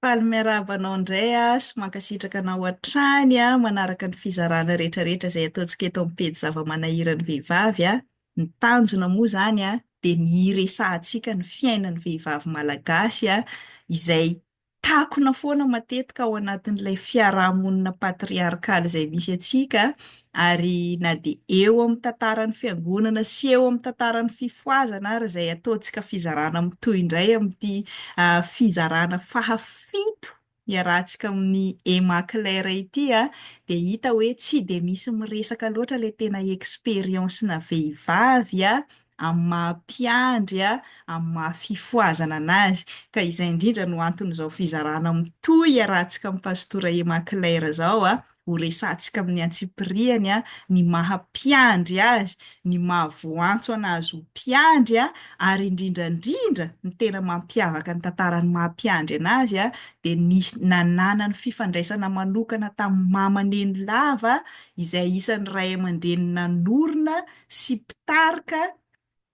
Faly miarahaba anao indray aho sy mankasitraka anao hatrany manaraka ny fizarana rehetrarehetra izay ataontsika eto amin'ny pejy zava-manahiran'ny vehivavy. Ny tanjona moa izany dia ny hiresahantsika ny fiainan'ny vehivavy malagasy izay takona foana matetika ao anatin'ilay fiarahamonina patriarkaly izay misy antsika ary na dia eo amin'ny tantaran'ny fiangonana sy eo amin'ny tantaran'ny fifohazana ary izay ataontsika fizarana mitohy indray amin'ity fizarana fahafito iarahantsika amin'i Emma Claire ity dia hita hoe tsy dia misy miresaka loatra ilay tena expérience-na vehivavy amin'ny maha mpiandry, amin'ny maha fifohazana anazy. Ka izay indrindra no anton'izao fizarana mitohy iarahantsika amin'i Pastora Emma Claire izao, ho resahantsika amin'ny antsipiriany ny maha mpiandry azy, ny maha voantso anazy ho mpiandry, ary indrindra indrindra ny tena mampiavaka ny tantaran'ny maha mpiandry anazy dia ny nananany fifandraisana manokana tamin'i Mama Nenilava izay isan'ny ray aman-dreny nanorina sy mpitarika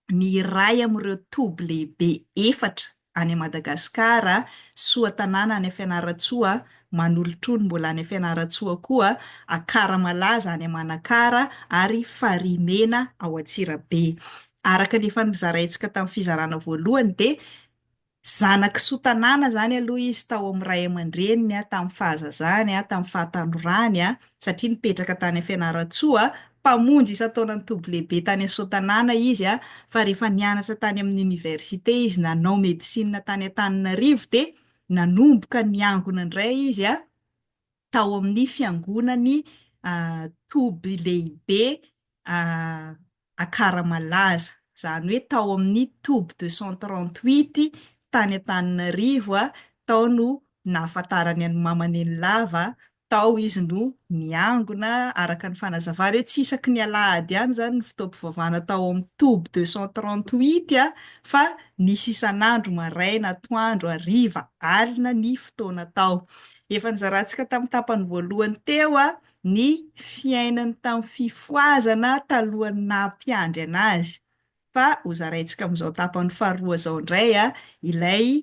ny iray amin'ireo toby lehibe efatra any Madagasikara, Soatanàna any Fianarantsoa, Manolotrony mbola any Fianarantsoa koa, Akaramalaza any Manakara ary Farihimena ao Antsirabe. Araka ny efa nozaraintsika tamin'ny fizarana voalohany dia Zanak'i Soatanàna izany aloha izy tao amin'ny ray aman-dreniny tamin'ny fahazazany, tamin'ny fahatanorany, satria nipetraka tany Fianarantsoa. Mpamonjy isan-taona ny toby lehibe tany Soatanàna izy, fa rehefa nianatra tany amin'ny oniversite izy, nanao medecine tany Antananarivo, dia nanomboka niangona indray izy tao amin'ny fiangonan'ny toby lehibe Akaramalaza, izany hoe tao amin'ny toby 238 tany Antananarivo, tao no nahafantarany an'i Mama Nenilava, tao izy no niangona, araka ny fanazavany hoe tsy isaky ny alahady ihany izany ny fotoam-pivavahana tao amin'ny toby 238 fa nisy isan'andro, maraina, atoandro, hariva, alina ny fotoana tao. Efa nizarantsika tamin'ny tapany voalohany teo ny fiainany tamin'ny fifohazana talohan'ny naha mpiandry anazy, fa hozaraintsika amin'izao tapany faharoa izao indray ilay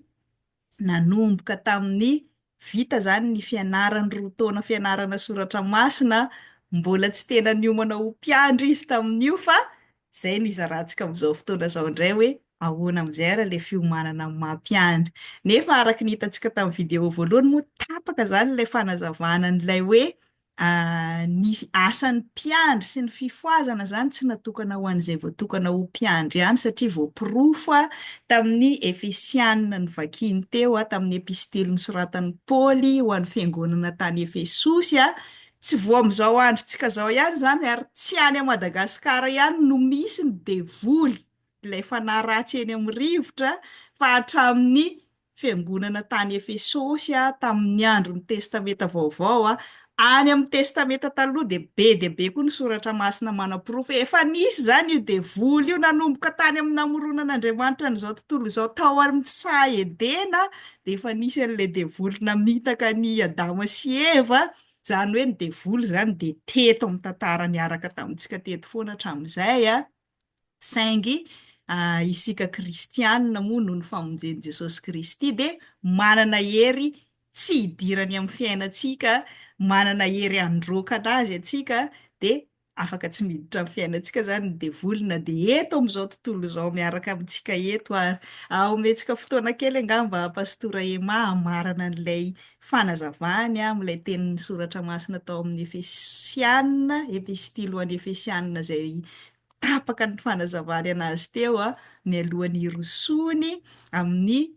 nanomboka tamin'ny vita izany ny fianarany roa taona fianarana soratra masina, mbola tsy tena niomana ho mpiandry izy tamin'io fa Izay no izarantsika amin'izao fotoana izao indray hoe ahoana amin'izay ary ilay fiomanana amin'ny maha mpiandry. Nefa araka ny hitantsika tamin'ny vidéo voalohany moa tapaka izany ilay fanazavana an'ilay hoe ny asan'ny mpiandry sy ny fifohazana izany tsy natokana ho an'izay voatokana ho mpiandry ihany satria voaporofo tamin'ny Efesianina novakiany teo, tamin'ny epistily nosoratan'i Paoly ho an'ny fiangonana tany Efesosy. Tsy vao amin'izao androntsika izao ihany izany ary tsy any Madagasikara ihany no misy ny devoly, ilay fanahy ratsy eny amin'ny rivotra, fa hatramin'ny fiangonana tany Efesosy tamin'ny andron'ny Testamenta Vaovao, any amin'ny Testamenta Taloha dia be dia be koa ny soratra masina manaporofo hoe efa nisy izany io devoly io nanomboka tany amin'ny namoronan'Andriamanitra an'izao tontolo izao tao amin'ny saha Edena dia efa nisy an'ilay devoly namitaka an'i Adama sy Eva. Izany hoe ny devoly izany dia teto amin'ny tantara niaraka tamintsika teto foana hatramin'izay, saingy isika kristianina moa noho ny famonjen'i Jesosy Kristy dia manana hery tsy hidirany amin'ny fiainantsika, manana hery handroaka anazy antsika, dia Afaka tsy miditra amin'ny fiainantsika izany ny devoly na dia eto amin'izao tontolo izao miaraka amintsika eto ary. Omentsika fotoana kely angamba Pastora Emma hamarana an'ilay fanazavany amin'ilay tenin'ny soratra masina tao amin'ny Efesiana, epistily ho an'ny Efesiana izay tapaka ny fanazavany anazy teo mialohan'ny hirosoany amin'ny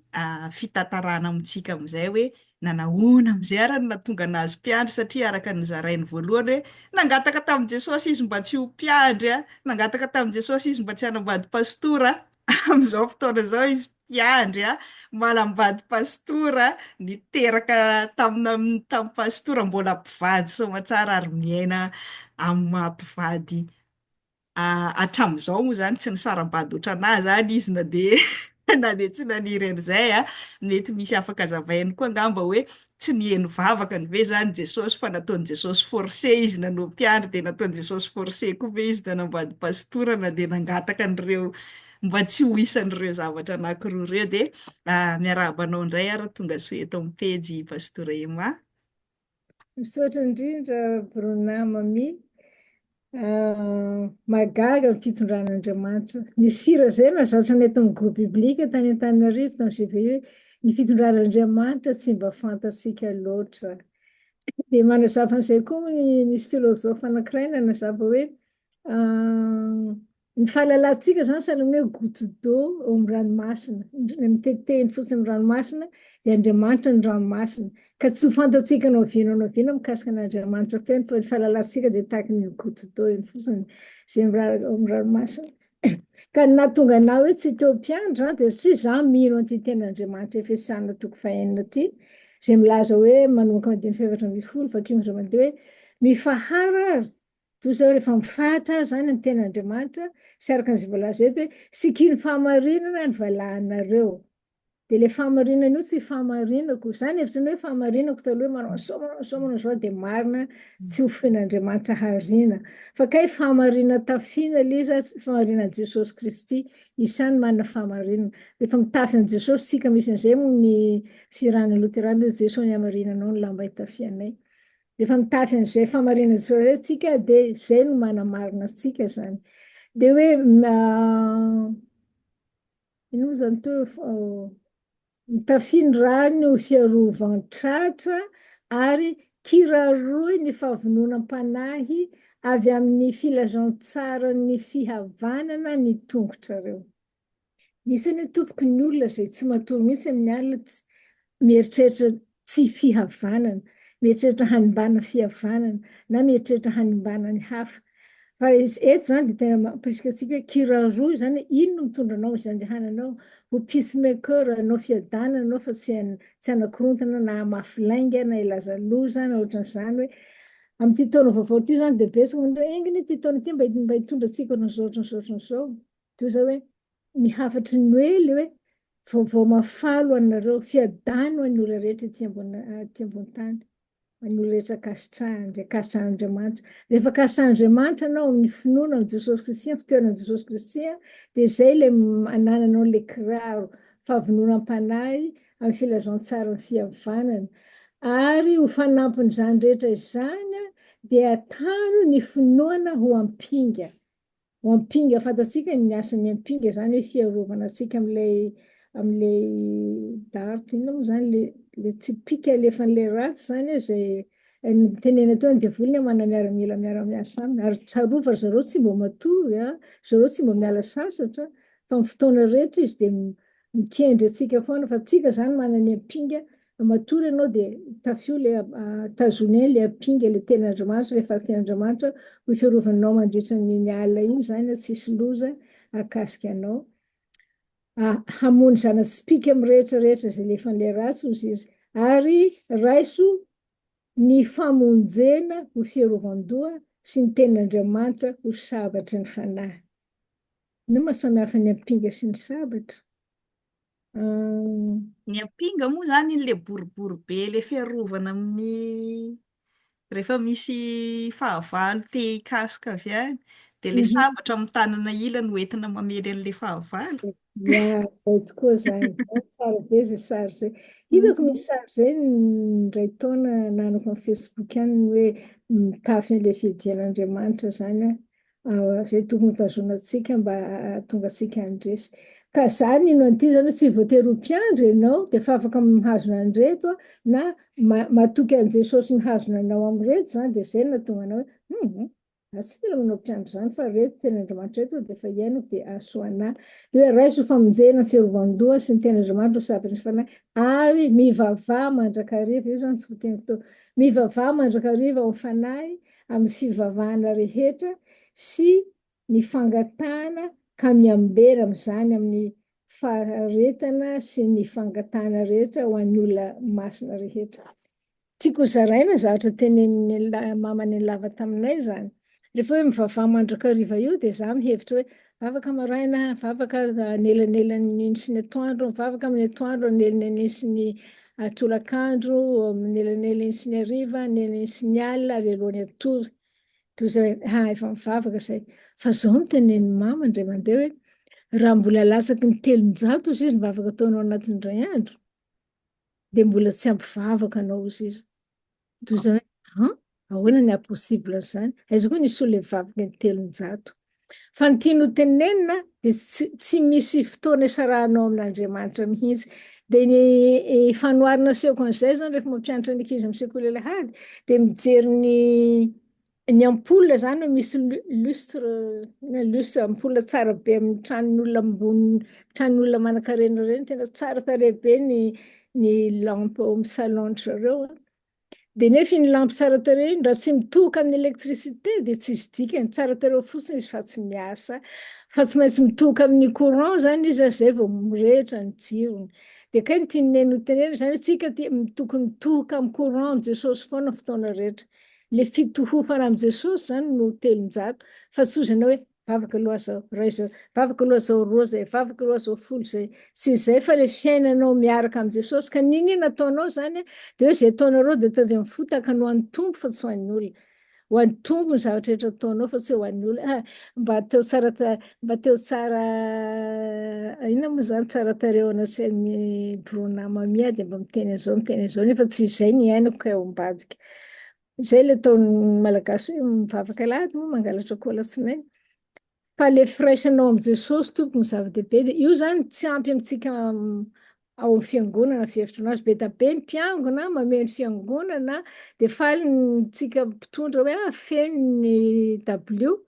fitantarana amintsika amin'izay hoe Nanahoana amin'izay ary no nahatonga anazy mpiandry satria araka ny nozarainy voalohany hoe nangataka tamin'i Jesosy izy mba tsy ho mpiandry, nangataka tamin'i Jesosy izy mba tsy hanambady pastora, amin'izao fotoana izao izy mpiandry, manambady pastora, niteraka tamina tamin'ny pastora, mbola mpivady soamatsara ary miaina amin'ny maha mpivady Hatramin'izao moa izany tsy nisara-bady ohatran'ahy izany izy na dia na dia tsy naniry an'izay a. Mety misy afaka azavainy koa angamba hoe tsy niheno vavaka ny ve izany Jesosy fa nataon'i Jesosy forcé izy nanao mpiandry dia nataon'i Jesosy forcé koa ve izy nanambady pastora na dia nangataka an'ireo mba tsy ho isan'ireo zavatra anankiroa ireo. Dia miarahaba anao indray ary tonga soa eto amin'ny pejy Pastora Emma. Misaotra indrindra Bruna Mamie. Mahagaga ny fitondran'Andriamanitra. Misy hira izay nahazatra anay tamin'ny groupe biblique tany Antananarivo tamin'ny GVE hoe ny fitondran'Andriamanitra tsy mba fantatsika loatra. Dia manazava an'izay koa ny misy philosophe anankiray nanazava hoe Ny fahalalantsika izany sahala amin'ny hoe goutte d'eau eo amin'ny ranomasina, miteniteny fotsiny amin'ny ranomasina dia Andriamanitra ny ranomasina. Ka tsy ho fantatsika na oviana na oviana mikasika an'Andriamanitra feno fa ny fahalalantsika dia tahaka ny goutte d'eau iny fotsiny izay miraraka eo amin'ny ranomasina. Ka ny nahatonga anah hoe tsy teo mpiandry dia satria izaho mino an'ity tenin'Andriamanitra Efesiana toko fahenina ity izay milaza hoe manomboka amin'ny andininy fahefatra ambinifolo vakio indray mandeha hoe mifahara ary Toy izao rehefa mifahatra izany amin'ny tenin'Andriamanitra sy araka an'izay voalaza eto hoe sikino fahamarinana ny valahanareo. Dia ilay fahamarinana io tsy fahamarinako. Izany hevitry ny hoe fahamarinako taloha hoe manao an'izao, manao an'izao, manao an'izao dia marina tsy ho foin'Andriamanitra hariana. Fa kay fahamarinana tafiana ilay izy, fahamarinan'i Jesosy Kristy. Isany manana fahamarinana. Rehefa mitafy an'i Jesosy isika misy an'izay moa ny fihirana loterana hoe Jeso ny hamarinanao ny lamba itafianay. Rehefa mitafy an'izay fahamarinana izay indray tsika dia izay no manamarina antsika izany. Dia hoe inona moa izany teo mitafia ny rariny ho fiarovan-tratra ary kiraroy ny fahavononam-panahy avy amin'ny filazantsaran'ny fihavanana ny tongotrareo. Misy anie tompoko ny olona izay tsy matory mihitsy amin'ny alina tsy mieritreritra tsy fihavanana, mieritreritra hanimbana fihavanana na mieritreritra hanimbana ny hafa. Fa eto izany dia tena mampirisika antsika hoe kiraroy izany hoe inona no mitondra anao amin'izay andehananao, ho peace maker, hanao fiadanana ianao fa tsy tsy hanakorontana na hamafy lainga na hilaza loza na ohatran'izany hoe amin'ity taona vaovao ity izany dia betsaka ny hoe enga anie ity taona ity mba hitondra antsika ohatran'izao ohatran'izao ohatran'izao. Toy izao hoe ny hafatry ny Noely hoe vaovao mahafaly ho anareo, fiadano ho an'ny olona rehetra ety ambony aty ambony tany, ho an'ny olona rehetra ankasitrahany, dia ankasitrahan'Andriamanitra. Rehefa ankasitrahan'Andriamanitra ianao amin'ny finoana amin'i Jesosy Kristy, amin'ny fitoeran'i Jesosy Kristy, dia izay ilay anananao ilay kiraro, fahavononam-panahy amin'ny filazantsaran'ny fihavanana. Ary ho fanampin'izany rehetra izany dia tano ny finoana ho ampinga. Ho ampinga, fantatsika ny asan'ny ampinga izany hoe fiarovana antsika amin'ilay amin'ilay dart, inona moa izany ilay ilay tsipìka alefan'ilay ratsy izany hoe izay nitenenana teo ny devoly ny mana miaramila miara-miasa aminy ary tsarovy fa ry zareo tsy mba matory a, ry zareo tsy mba miala sasatra fa amin'ny fotoana rehetra izy dia mikendry antsika foana fa tsika izany manana ny ampinga Matory ianao dia tafio le tazony eny le ampinga le tenin'Andriamanitra le fahatokian'Andriamanitra ho fiarovanao mandritra an'iny alina iny izany tsy hisy loza hahakasika anao. Hamono zana-tsipìka amin'ny rehetra rehetra izay alefan'ilay ratsy hozy izy. Ary raiso ny famonjena ho fiarovan-doha sy ny tenin'Andriamanitra ho sabatry ny fanahy. Inona maha samihafa ny ampinga sy ny sabatra? Ny ampinga moa izany iny ilay boribory be ilay fiarovana amin'ny rehefa misy fahavalo te hikasoka avy any. Dia ilay sabatra amin'ny tanana ila no entina mamely an'ilay fahavalo. Ya, izay tokoa izany. Tsara be izay sary izay. Hitako misy sary izay indray taona nanako amin'ny Facebook any ny hoe mitafy an'ilay fiadian'Andriamanitra izany aho. Izay tokony hotazonantsika mba hahatonga antsika handresy. Ka za nino an'ity zany hoe tsy voatery ho mpiandry ianao dia efa afaka mihazona an'ireto na matoky an'i Jesosy mihazona anao amin'ireto zany dia izay no nahatonga anao hoe hum za tsy mila manao mpiandry zany fa ireto tenin'Andriamanitra ireto dia efa iainako dia hahasoa anah. Dia hoe raiso ho famonjena ny fiarovan-doha sy ny tenin'Andriamanitra ho sabatry ny fanahy ary mivavaha mandrakariva, io zany tsy voateniko teo, mivavaha mandrakariva ao amin'ny fanahy amin'ny fivavahana rehetra sy ny fangatahana ka miambera amin'izany amin'ny faharetana sy ny fangatahana rehetra ho an'ny olona masina rehetra. Tiako ho zaraina zavatra tenenin'i mama Nenilava taminay izany. Rehefa hoe mivavaha mandrakariva io dia za mihevitra hoe vavaka maraina, vavaka anelanelan'ny sy ny atoandro, mivavaka amin'ny atoandro anelanelan'ny sy ny tolakandro, anelanelan'ny sy ny hariva, anelanelan'ny sy ny alina ary alohan'ny hatory. Toy izay hoe, ha efa mivavaka izay. Fa izao no tenenin'i mama indray mandeha hoe, Raha mbola latsaky ny 300 ozy izy ny vavaka ataonao anatin'ny iray andro, dia mbola tsy ampy vavaka anao ozy izy. Toy izany hoe, an, ahoana ny haha-possible an'izany? Aiza koa nisy olona hivavaka ny 300? Fa ny tiany ho tenenina dia tsy, tsy misy fotoana isarahanao amin'Andriamanitra mihitsy. Dia ny fanoharana asehoko an'izay izany rehefa mampianatra ny ankizy amin'ny sekoly alahady, dia mijery ny Ny ampoule zany hoe misy lustre, inona lustre, ampoule tsara be amin'ny tranon'olona ambony, tranon'olona manankarena ireny, tena tsara tarehy be ny ny lampe ao amin'ny salon-dry zareo a. Dia nefa iny lampe tsara tarehy iny raha tsy mitohoka amin'ny électricité dia tsisy dikany, tsara tarehy fotsiny izy fa tsy miasa. Fa tsy maintsy mitohoka amin'ny courant zany izy zay vao mirehitra ny jirony. Dia kay ny tian'i Neny ho tenenina zany hoe tsika ty tokony mitohoka amin'ny courant amin'i Jesosy foana fotoana rehetra. Le fitohofana amin'i Jesosy zany no 300 fa tsy ozy ianao hoe vavaka aloha zao ray zao, vavaka aloha zao roa zay, vavaka aloha zao folo zay. Tsy izay fa le fiainanao miaraka amin'i Jesosy ka n'inon'inona ataonao zany de hoe zay ataonareo de ataovy amin'ny fo tahaka ny ho an'ny Tompo fa tsy ho an'ny olona. Ho an'ny Tompo ny zavatra rehetra ataonao fa tsy hoe ho an'ny olona. Ah, mba teo tsara mba teo tsara inona moa zany tsara tarehy ao anatrehan'ny Bruna Mamia de mba miteny an'izao miteny an'izao nefa tsy izay ny iainako ka ao ambadika. Izay ilay ataon'ny Malagasy hoe mivavaka alahady moa mangalatra akoho alatsinainy. Fa ilay firaisanao amin'i Jesosy tompoko no zava-dehibe dia io izany tsy ampy amintsika ao amin'ny fiangonana fihevitro anazy. Be dia be ny mpiangona mameno fiangonana dia faly ny tsika mpitondra hoe ah feno ny dabilio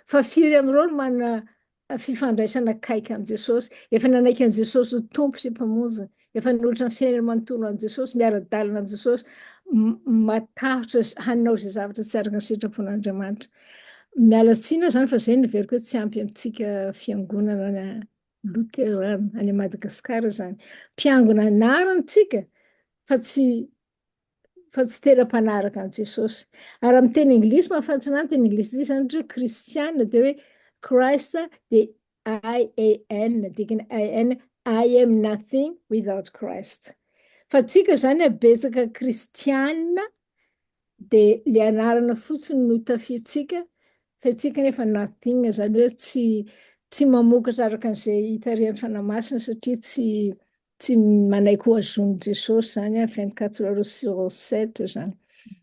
fa firy amin'ireo no manana fifandraisana akaiky amin'i Jesosy, efa nanaiky an'i Jesosy ho Tompo sy Mpamonjiny, efa nanolotra ny fiainany manontolo an'i Jesosy, miara-dalana amin'i Jesosy, matahotra hanao izay zavatra tsy araka ny sitrapon'Andriamanitra. Miala tsiny aho izany fa izay no heveriko hoe tsy ampy amintsika fiangonana loterana any Madagasikara izany. Mpiangona anarana tsika fa tsy fa tsy tena mpanaraka an'i Jesosy. Ary amin'ny teny anglisy mahafantatra anah ny teny anglisy ity izany ohatra hoe kristiana dia hoe Christ dia I-A-N, dikany I-N, I am nothing without Christ. Fa tsika izany betsaka kristiana dia le anarana fotsiny no itafiantsika fa tsika nefa nothing, izany hoe tsy tsy mamokatra araka an'izay itarihan'ny Fanahy Masina satria tsy tsy manaiky ho azon'i Jesosy zany a, 24 heures sur 7 zany.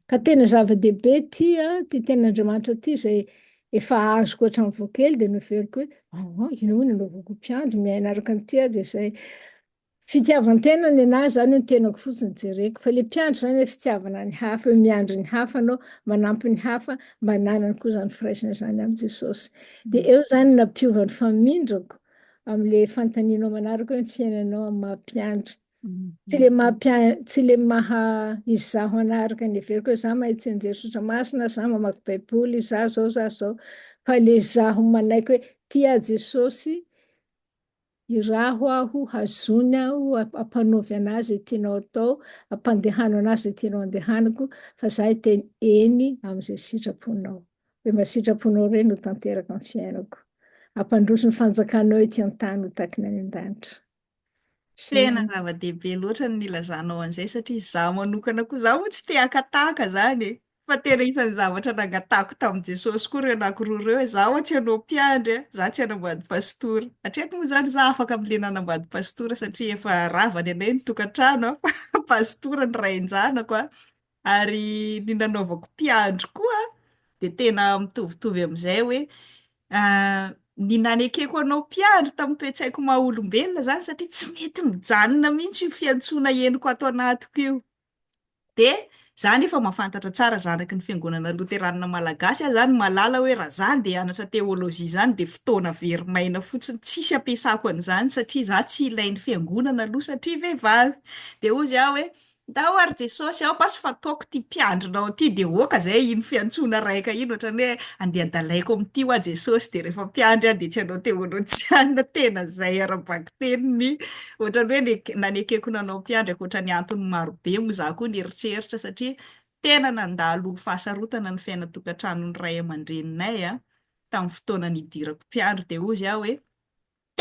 Ka tena zava-dehibe ity a, ity tenin'Andriamanitra ity izay efa azoko hatramin'ny vao kely dia noheveriko hoe ah, inona moa no nanaovako mpiandry miaina araka an'ity aho dia izay. Fitiavan-tena ny anahy zany hoe ny tenako fotsiny jereko, fa le mpiandry zany hoe fitiavana ny hafa, hoe miandry ny hafa anao, manampy ny hafa mba hananany koa izany firaisana izany amin'i Jesosy. Dia eo zany nampiova ny famindrako amin'ilay fanontanianao manaraka hoe ny fiainanao amin'ny maha mpiandry. Tsy le maha tsy le maha izaho anaraka ny heveriko hoe za mahay tsianjery soratra masina, za mamaky baiboly, za zao, za zao. Fa le izaho manaiky hoe tia ahy Jesosy, iraho aho, hazony aho, ampanaovy anahy izay tianao atao, ampandehano anahy izay tianao andehanako, fa za hiteny eny amin'izay sitraponao. Hoe mba sitraponao re no tanteraka amin'ny fiainako. Ampandroso ny fanjakanao ety an-tany ho taky ny any an-danitra. Tena zava-dehibe loatra ny nilazanao an'izay satria izaho manokana koa, izaho moa tsy te haka tahaka izany e! Fa tena isan'ny zavatra nangatahako tamin'i Jesosy koa ireo anankiroa ireo hoe izaho ho'a tsy hanao mpiandry a, izaho tsy hanambady pastora. Hatreto moa izany izaho afaka amin'ilay nanambady pastora satria efa rava ny anay ny tokantrano a, fa pastora ny rain-janako a. Ary ny nanaovako mpiandry koa dia tena mitovitovy amin'izay hoe ny nanekeko anao mpiandry tamin'ny toe-tsaiko maha olombelona izany satria tsy mety mijanona mihitsy io fiantsoana henoko ato anatiko io. Dia za nefa mahafantatra tsara zanaky ny fiangonana loteranina malagasy aho izany mahalala hoe raha za andeha hianatra teolojia izany dia fotoana very maina fotsiny tsisy ampiasako an'izany satria za tsy ilain'ny fiangonana aloha satria vehivavy. Dia hozy aho hoe Ndao ary Jesosy ao paso fa ataoko ty mpiandrinao ty de oka zay iny fiantsoana raika iny ohatrany hoe andeha adalaiko amin'ity hoa Jesosy de rehefa mpiandry aho de tsy hanao teolojiana tena zay ara-bakiteny ny ohatrany hoe ne- nanekeko nanao mpiandry ankoatra ny antony maro be moa za koa nieritreritra satria tena nandalo fahasarotana ny fiainan-tokantranon'ny ray aman-dreninay a tamin'ny fotoana nidirako mpiandry de hozy aho hoe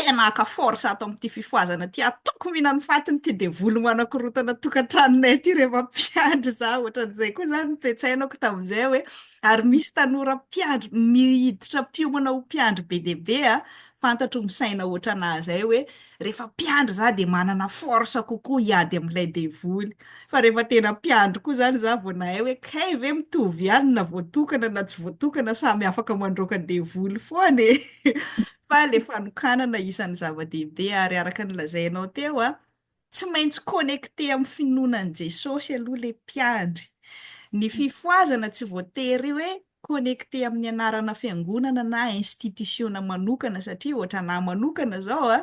Tena haka force ato amin'ity fifohazana ity, ataoko mihinan'ny fatiny ity devoly manakorotana tokantranonay ity rehefa mpiandry za, ohatran'izay koa zany ny toe-tsainako tamin'izay hoe, ary misy tanora mpiandry miditra mpiomana ho mpiandry be dia be a, Fantatro misaina ohatranà zay hoe rehefa mpiandry za de manana force kokoa hiady amin'ilay devoly. Fa rehefa tena mpiandry koa zany za vao nahay hoe kay ve mitovy ihany na voatokana na tsy voatokana samy afaka mandroaka devoly foana e! Fa le fanokanana isan'ny zava-dehibe ary araka ny lazainao teo a, tsy maintsy connecté amin'ny finoana an'i Jesosy aloha le mpiandry. Ny fifohazana tsy voatery hoe connecté amin'ny anarana fiangonana na institution manokana satria ohatranà manokana zao a,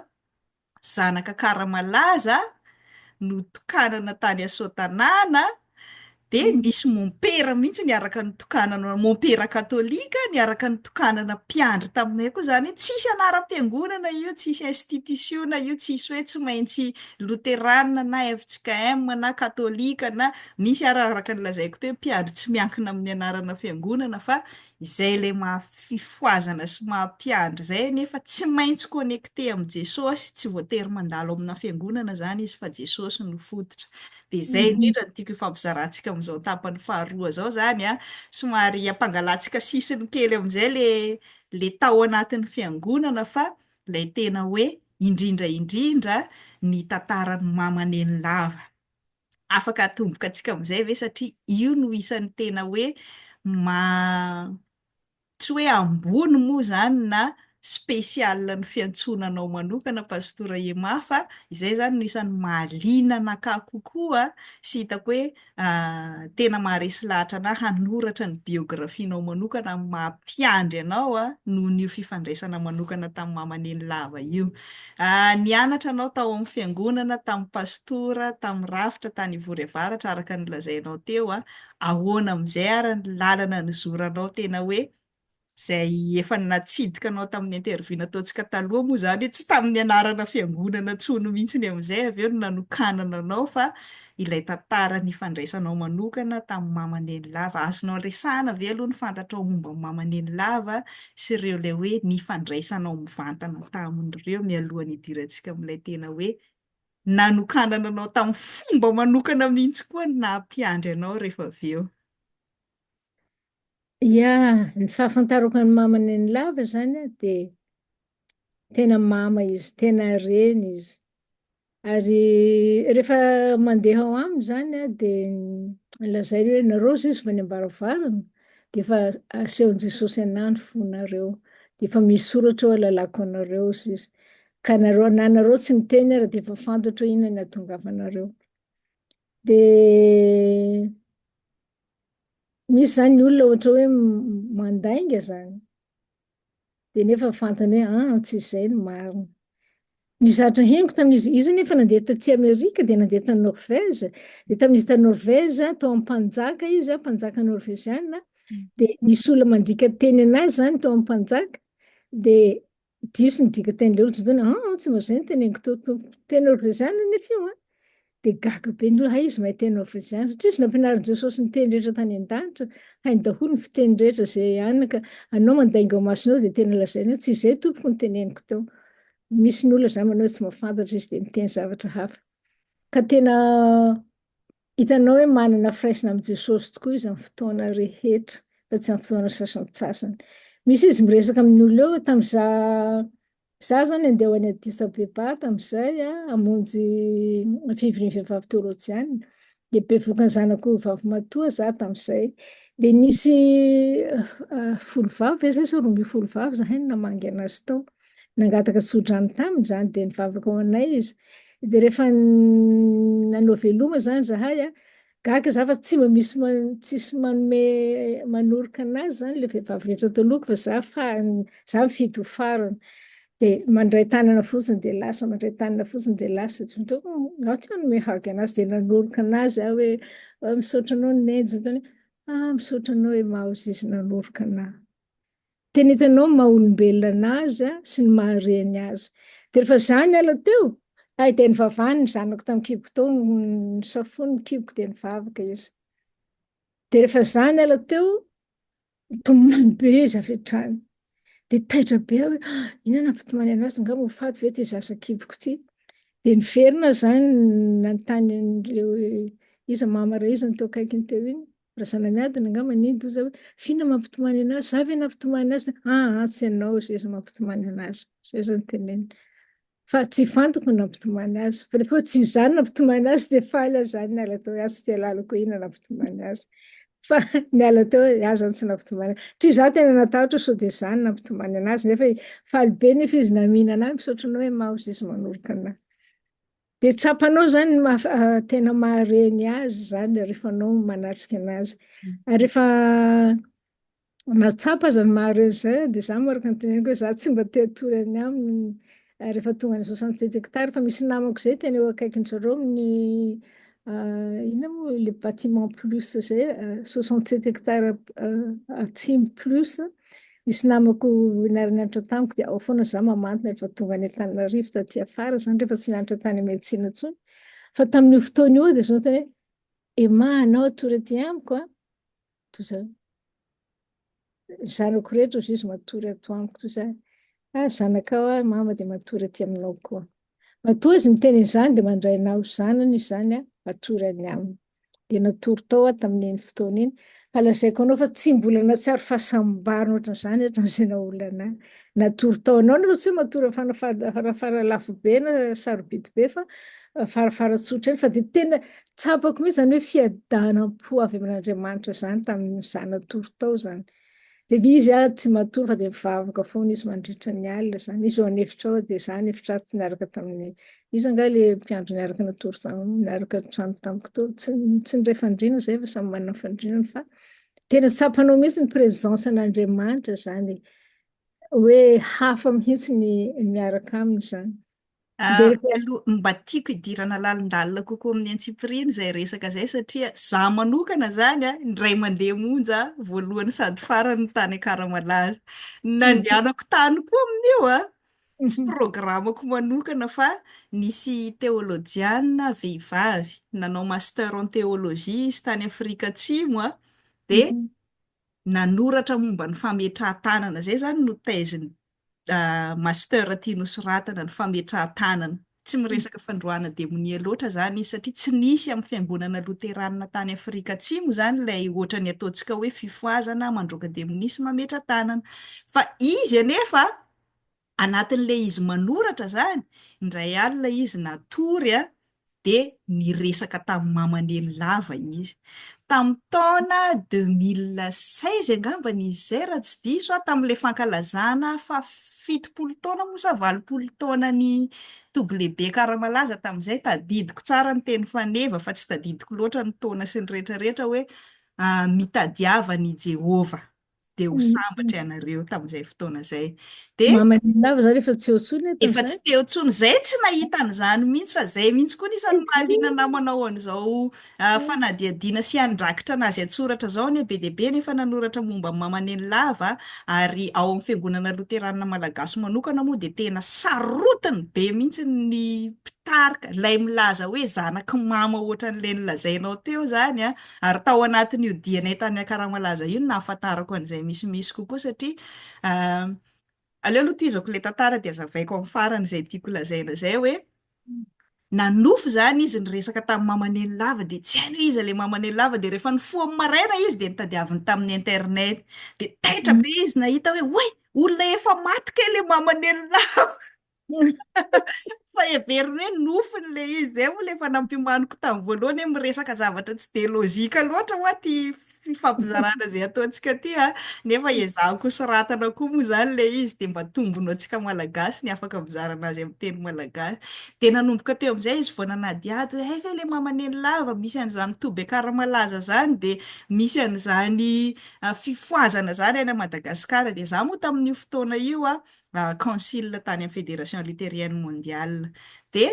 zanaka Akaramalaza notokanana tany Asoatanàna dia nisy mompera mihitsy niaraka nitokanana, mompera katolika niaraka nitokanana mpiandry taminay koa izany hoe tsisy anaram-piangonana io, tsisy institution io, tsisy hoe tsy maintsy loterana na fjkm na katolika na misy ary araka ny lazaiko teo mpiandry tsy miankina amin'ny anarana fiangonana fa Izay ilay maha fifohazana sy maha mpiandry izay anefa tsy maintsy connecté amin'i Jesosy, tsy voatery mandalo amina fiangonana izany izy fa Jesosy no fototra. Dia izay indrindra no tiako hifampizarantsika amin'izao tapany faharoa izao izany an, somary hampangalantsika sisiny kely amin'izay le le tao anatin'ny fiangonana fa ilay tena hoe indrindra indrindra ny tantaran'i Mama Nenilava. Afaka atomboka antsika amin'izay ve satria io no isan'ny tena hoe ma tsy hoe ambony moa izany na spécial ny fiantsoana anao manokana Pastora Emma fa izay izany no isan'ny mahaliana anakahy kokoa sy hitako hoe tena maharesy lahatra anah hanoratra ny biographie-nao manokana amin'ny maha mpiandry anao noho io fifandraisana manokana tamin'i Mama Nenilava io. Nianatra anao tao amin'ny fiangonana, tamin'ny pastora, tamin'ny rafitra tany Ivory Avaratra araka ny nolazainao teo. Ahoana amin'izay ary ny lalana nizoranao tena hoe izay efa natsidika anao tamin'ny interview nataontsika taloha moa izany hoe tsy tamin'ny anarana fiangonana intsony mihitsy amin'izay avy eo no nanokanana anao fa ilay tantara nifandraisanao manokana tamin'i Mama Nenilava. Azonao resahana ve aloha ny fantatrao momba an'i Mama Nenilava sy ireo ilay hoe nifandraisanao mivantana tamin'ireo mialohan'ny hidirantsika amin'ilay tena hoe nanokanana anao tamin'ny fomba manokana mihitsy koa ny naha mpiandry anao rehefa avy eo? Ya, ny fahafantarako an'i Mama Nenilava izany an, dia tena mama izy, tena reny izy. Ary rehefa mandeha ao aminy izany an, dia lazainy hoe nareo izy vao any am-baravarana dia efa asehon'i Jesosy anah ny fonareo, dia efa misy soratra hoe alalako anareo izy. Ka nareo, na nareo tsy miteny ary dia efa fantatro hoe inona ny hahatongavanareo. Dia Misy zany ny olona ohatra hoe mandainga zany, dia nefa fantany hoe ah tsy izay no marina. Ny zavatra henoko tamin'izy, izy nefa nandeha taty Amerika dia nandeha tany Norvège, dia tamin'izy tany Norvège tao amin'ny mpanjaka izy, mpanjaka norveziana, dia nisy olona mandika teny anazy zany tao amin'ny mpanjaka, dia Diso ny dikanteny leo Jodona, ah tsy mba zay ny teneniko teo tompoko, teny norveziana nefa io an! Dia gaga be ny olona, hay izy mahay teny norveziana, satria izy nampianarin'i Jesosy ny teny rehetra tany an-danitra, hainy daholo ny fiteny rehetra izay any ka anao mandainga ao imasonao dia tena lazainy hoe tsy izay tompoko ny teneniko teo. Misy ny olona izany manao hoe tsy mahafantatra izy dia miteny zavatra hafa. Ka tena Hitanao hoe manana firaisana amin'i Jesosy tokoa izy amin'ny fotoana rehetra, fa tsy amin'ny fotoana sasantsasany. Misy izy miresaka amin'ny olona eo, tamin'iza za zany andeha ho any Addis Abeba tamin'izay hamonjy fivorian'ny vehivavy teolojiana, dia bevohokan'ny zanako vavimatoa za tamin'izay. Dia nisy folo vavy ve zay sa 12 vavy zahay no namangy anazy tao. Nangataka tsodrano taminy izany dia nivavaka ho anay izy. Dia rehefa nanao veloma izany izahay a, gaga izaho fa tsy mba misy tsisy manome manoroka anazy izany ilay vehivavy rehetra taloha fa izaho farany, izaho mifidy ho farany. Dia mandray tanana fotsiny dia lasa, mandray tanana fotsiny dia lasa. Tsy mba aho te hanome hug anazy dia nanoroka anazy aho hoe misaotra anao Neny, ah misaotra anao Emma hozy izy nanoroka anahy. Tena hitanao ny maha olombelona anazy sy ny maha reny azy. Dia rehefa za niala teo, ay dia nivavahany ny zanako tamin'ny kiboko tao, nisafoany ny kiboko dia nivavaka izy. Dia rehefa za niala teo, nitomany be izy avy hatrany. Dia taitra be aho hoe, ah, inona nampitomany anazy, angamba ho faty ve ity zaza kiboko ity. Dia niverina zany nanontany an'ireo iza mama iray iza no teo akaikiny teo iny. Razanamiadana angamba iny dia hoy za hoe f'inona mampitomany anazy? Za ve nampitomany azy? Aa tsy ianao hozy izy mampitomany anazy. Zay zany teneniny. Fa tsy fantako ny nampitomany azy. Fa rehefa hoe tsy izaho no nampitomany azy dia faly aho izany niala teo hoe ah tsy tia lalako inona nampitomany azy. Fa niala teo hoe aho izany tsy nampitomany azy. Satria izaho tena natahotra sao dia izaho no nampitomany anazy nefa faly be nefa izy namihina anahy misaotra anao Emma hozy izy manoroka anahy. Dia tsapanao izany ny maha tena mahareny azy izany rehefa anao manatrika anazy. Ary rehefa nahatsapa aza ny mahareny izay dia izaho moa araka ny teneniko hoe izaho tsy mba te hatory any aminy rehefa tonga any 67 hectares fa misy namako izay tena eo akaikin-dry zareo amin'ny inona moa le bâtiment plus izay 67 hectares atsimo plus. Misy namako niara-nianatra tamiko dia ao foana za mamantona rehefa tonga any Antananarivo taty afara zany rehefa tsy nianatra tany médecine intsony. Fa tamin'io fotoana io dia zao niteny hoe Emma anao hatory aty amiko a! Toy izao. Ny zanako rehetra hozy izy matory ato amiko toy izany. Ah zanakao aho mama dia matory aty aminao koa. Matoa izy miteny an'izany dia mandray anao zanany izy izany a, matory any aminy. Dia natory tao aho tamin'iny fotoana iny. Fa lazaiko anao fa tsy mbola nahatsiaro fahasambarana ohatran'izany hatramin'izay naha olona anahy. Natory tao anao nefa tsy hoe matory amin'ny farafara lafo be na sarobidy be fa farafara tsotra eny fa dia tena tsapako mihitsy izany hoe fiadanam-po avy amin'Andriamanitra izany tamin'izaho natory tao izany. Dia izy ah tsy matory fa dia mivavaka foana izy mandritra ny alina izany. Izy ao an'efitra ao dia izaho an'efitra ato niaraka tamin'ny iza angaha ilay mpiandry niaraka natory taminy, niaraka trano tamiko teo. Tsy tsy niray fandriana izahay fa samy manana ny fandrianany fa tena tsapanao mihitsy ny présence an'Andriamanitra izany e. Hoe hafa mihitsy ny miaraka aminy izany. Ah, aloha mba tiako hidirana lalindalina kokoa amin'ny antsipiriany izay resaka izay satria za manokana zany a, indray mandeha monja voalohany sady farany ny tany Ankaramalaza. Nandehanako tany koa amin'io a, tsy programako manokana fa nisy teolojiana vehivavy nanao master en théologie izy tany Afrika Atsimo a, dia nanoratra momba ny fametrahan-tanana, izay izany no thèse-ny master tiany hosoratana, ny fametrahan-tanana. Tsy miresaka fandroahana demonia loatra izany izy satria tsy nisy amin'ny fiangonana loteranina tany Afrika Atsimo izany ilay ohatran'ny ataontsika hoe fifohazana, mandroaka demonia sy mametra-tanana. Fa izy anefa Anatin'ilay izy manoratra izany, indray alina izy natory dia niresaka tamin'i Mama Nenilava izy. Tamin'ny taona 2016 angambany izy izay raha tsy diso aho, tamin'ilay fankalazana faha 70 taona moa sa 80 taonan'ny Toby Lehibe Ankaramalaza tamin'izay, tadidiko tsara ny teny faneva fa tsy tadidiko loatra ny taona sy ny rehetrarehetra hoe mitadiava an'i Jehovah. dia ho sambatra ianareo tamin'izay fotoana izay. Dia Mama Nenilava zany efa tsy eo intsony eto efa tsy teo intsony. Izay tsy nahita an'izany mihitsy fa izay mihitsy koa anisan'ny mahaliana anah manao an'izao fanadihadiana sy handrakitra an'azy an-tsoratra izao anie be dia be ny efa nanoratra momba an'i Mama Nenilava ary ao amin'ny Fiangonana Loteranina Malagasy manokana moa dia tena sarotiny be mihitsy ny mpitarika, ilay milaza hoe zanak'i Mama ohatran'ilay nolazainao teo izany an. Ary tao anatin'io dianay tany Ankaramalaza io no nahafantarako an'izay misimisy kokoa satria aleo aloha tohizako ilay tantara dia hazavaiko amin'ny farany izay tiako lazaina izay hoe nanofy izany izy niresaka tamin'i Mama Nenilava dia tsy hainy hoe iza ilay Mama Nenilava dia rehefa nifoha amin'ny maraina izy dia notadiaviny tamin'ny internet dia taitra be izy nahita hoe oay olona efa maty kay ilay Mama Nenilava. Fa heveriny hoe nofiny ilay izy. Izay moa ilay efa nampiomaniko tamin'ny voalohany hoe miresaka zavatra tsy dia logique loatra hoa ity fifampizarana izay ataontsika ity a. Nefa ezahako soratana koa moa izany ilay izy dia mba tombony ho antsika Malagasy ny afaka mizara anazy amin'ny teny malagasy. Dia nanomboka teo amin'izay izy vao nanadihady hoe hay ve ilay Mama Nenilava misy an'izany toby Ankaramalaza izany dia misy an'izany fifohazana izany any Madagasikara. Dia izaho moa tamin'io fotoana io a, Concile tany amin'ny Fédération Luthérienne Mondiale. Dia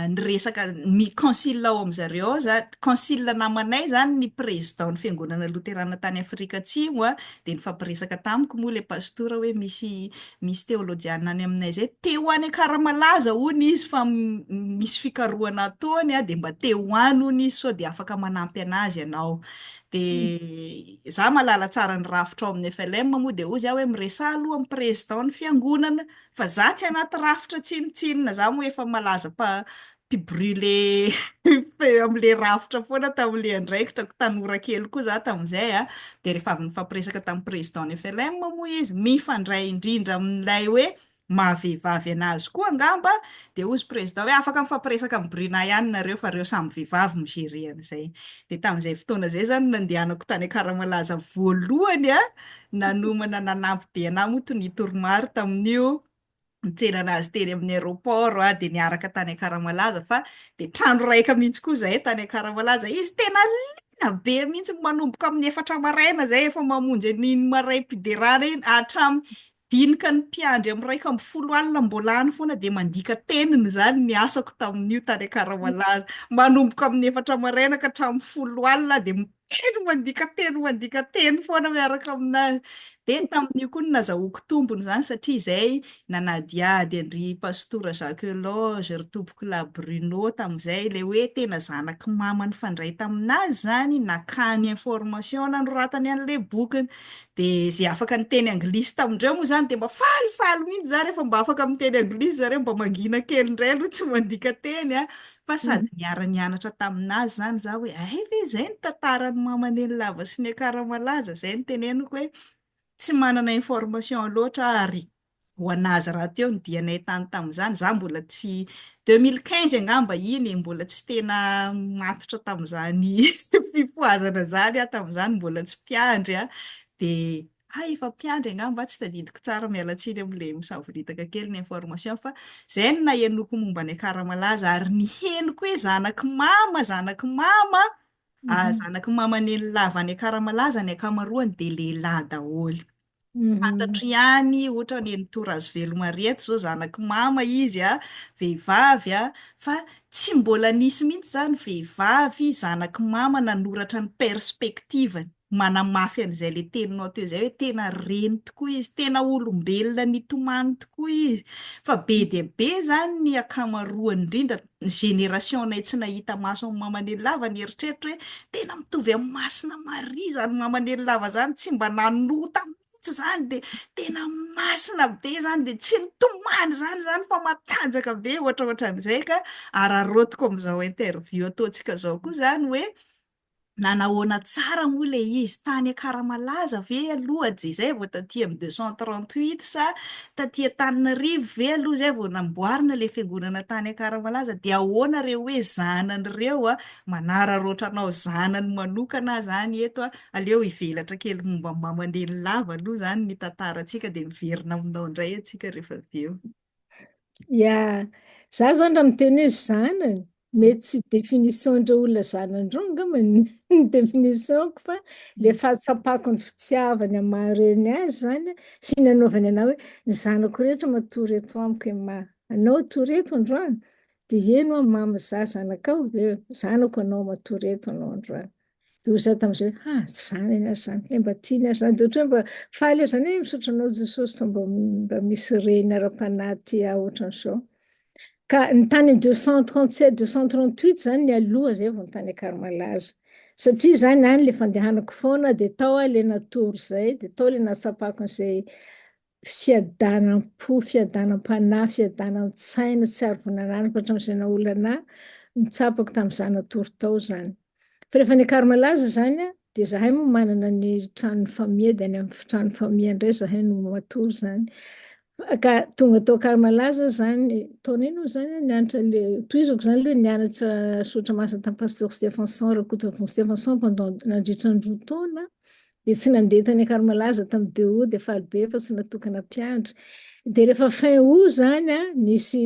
niresaka ny concile ao amin-dry zareo ao zany, concile namanay zany ny président ny fiangonana loterana tany Afrika Atsimo a, dia nifampiresaka tamiko moa ilay pastora hoe misy misy teolojiana any aminay izay te ho any Ankaramalaza hono izy fa misy fikarohana ataony a, dia mba te ho any hono izy sao dia afaka manampy anazy ianao. Dia za mahalala tsara ny rafitra ao amin'ny FLM moa dia hozy aho hoe miresaha aloha amin'ny président ny fiangonana fa za tsy anaty rafitra tsinontsinona, za moa efa malaza mpa Mpi-brûler feu amin'ilay rafitra foana tamin'ilay andraikitrako, tanora kely koa za tamin'izay a, dia rehefa avy nifampiresaka tamin'ny président ny FLM moa izy, mifandray indrindra amin'ilay hoe maha vehivavy anazy koa angamba, dia hozy président hoe afaka mifampiresaka amin'i Bruna ihany nareo fa reo samy vehivavy mi-gérer an'izay. Dia tamin'izay fotoana izay izany no nandehanako tany Ankaramalaza voalohany a, nanomana nanampy be anah moa Tonia Toromaro tamin'io, nitsena anazy teny amin'ny aéroport aho dia niaraka tany Ankaramalaza fa dia trano raika mihitsy koa izahay tany Ankaramalaza. Izy tena liana be mihitsy manomboka amin'ny efatra maraina izay efa mamonjy an'iny maraim-piderana iny hatramin'ny dinika ny mpiandry amin'ny 11 alina mbola any foana dia mandika teniny izany ny asako tamin'io tany Ankaramalaza. Manomboka amin'ny efatra maraina ka hatramin'ny folo alina dia Teny mandika teny mandika teny foana miaraka aminazy. Dia tamin'io koa no nazahoako tombony izany satria izay nanadihady an-dry Pastora Jacques Euloge, ry Tompokolahy Bruno tamin'izay, ilay hoe tena zanak'i mama nifandray taminazy izany, nakany information nanoratany an'ilay bokiny. Dia izay afaka niteny anglisy tamin-dreo moa izany dia mba falifaly mihitsy za rehefa mba afaka miteny anglisy zareo, mba mangina kely indray aloha tsy mandika teny an. Fa sady niara-nianatra tamin'azy izany izaho hoe hay ve izay ny tantaran'i Mama Nenilava sy ny Akaramalaza, izay no teneniko hoe tsy manana information loatra aho ary ho an'azy rahateo ny dianay tany tamin'izany, izaho mbola tsy, 2015 angamba iny e, mbola tsy tena matotra tamin'izany fifohazana izany aho tamin'izany, mbola tsy mpiandry aho, dia Hay efa mpiandry angamba tsy tadidiko tsara miala tsiny amin'ilay misavoritaka kely ny information fa izay no nahenoako momba ny Akaramalaza ary ny henoko hoe zanak'i mama zanak'i mama ah, zanak'i mama Nenilava any Akaramalaza ny ankamaroany dia lehilahy daholo. Fantatro ihany ohatra Nenitoa Razoveloma Mariette izao zanak'i mama izy a, vehivavy a, fa tsy mbola nisy mihitsy izany vehivavy zanak'i mama nanoratra ny perspective-ny. Manamafy an'izay le teninao teo izay hoe tena reny tokoa izy, tena olombelona nitomany tokoa izy, fa be dia be zany ny ankamaroany indrindra ny génération-nay tsy nahita maso an'i Mama Nenilava nieritreritra hoe tena mitovy amin'i Masina Maria zany Mama Nenilava zany, tsy mba nanota mihitsy zany dia tena masina be zany dia tsy nitomany zany zany fa matanjaka be ohatraohatran'izay ka araraotiko amin'izao interview ataontsika izao koa zany hoe Nanahoana tsara moa ilay izy? Tany Ankaramalaza ve aloha dia izay vao taty amin'ny 238 sa taty Antananarivo ve aloha izay vao namboarina ilay fiangonana tany Ankaramalaza? Dia ahoana ireo hoe zanany ireo a? Manararaotra anao zanany manokana aho izany eto a! Aleo hivelatra kely momba an'i Mama Nenilava aloha izany ny tantarantsika dia miverina aminao indray antsika rehefa avy eo. Ya, za zany raha miteny hoe zanany, mety tsy définition-ndreo olona zanany reo angamba ny définition-ko fa le fahatsapako ny fitiavany amin'ny maha reny azy zany sy ny nanaovany anah hoe ny zanako rehetra matory eto amiko Emma, anao hatory eto androany? Dia eny hoa mama za zanakao, dia zanako anao matory eto anao androany. Dia hoy izaho tamin'izay hoe, ha, tsy izany anie aho izany, he mba tiany aho izany. Dia ohatran'ny hoe mba faly aho izany hoe misaotra anao Jesosy fa mba mba misy reny ara-panahy tia ahy ohatran'izao. Ka ny tany amin'ny 237, 238 izany ny aloha izay vao ny tany Ankarimalaza. Satria izany any ilay fandehanako foana dia tao aho ilay natory izay, dia tao ilay nahatsapako an'izay fiadanam-po, fiadanam-panahy, fiadanan-tsaina tsy ary vao nananako hatramin'izay naha olona ahy, no tsapako tamin'izaho natory tao izany. Fa rehefa any Ankarimalaza izany dia izahay moa manana ny tranon'ny famille dia any amin'ny tranon'ny famille indray izahay no matory izany. Ka tonga tao Ankarimalaza izany, taona inona moa izany aho nianatra le, tohizako izany aloha nianatra soratra masina tamin'ny Pasteur Stephenson, Rakotovavony Stephenson pendant nandritra ny roa taona. Dia tsy nandeha tany Ankarimalaza tamin'ny deux août dia faly be fa tsy natokana mpiandry. Dia rehefa fin août izany an, nisy